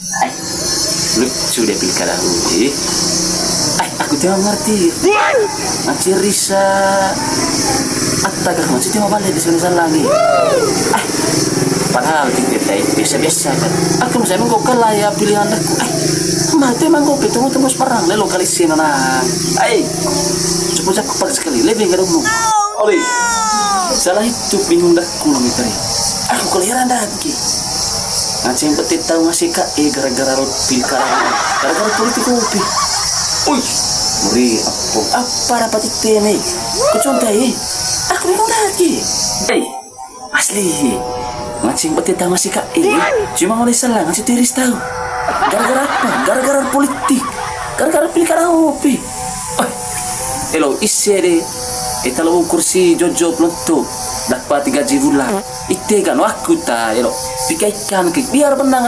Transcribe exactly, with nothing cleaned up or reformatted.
Ai, lucu deh pilkada ui. Ai, aku tidak mengerti. Ngaci risa. Atta kah ngaci tema balik di sana sana lagi. Ai, padahal kita teh biasa-biasa kan. Aku misalnya kok kalah ya pilihan aku. Ai, mati emang kok ketemu tunggu separang lelo kali sih nona. Ai, coba cepat sekali lebih gak dong. Oli, salah itu bingung dah aku nih tadi. Aku keliran dah ki. Ngaceng bete tau ngasih ka eh gara-gara pilkada. Gara-gara politik kopi. Ui, muri apa? Apa dapat itu nih? Kecontai. Aku bingung dah ki. Eh, asli. Ngaceng bete tau ngasih ka eh. Cuma oleh salah ngasih tiris tau. Gara-gara apa? Gara-gara politik. Gara-gara pilkada kopi. Oh, elo ise de. Eta lo kursi jojo pelonto. Dapat gaji bulan. Ite kan waktu ta elo. Pikaikan ke biar menang.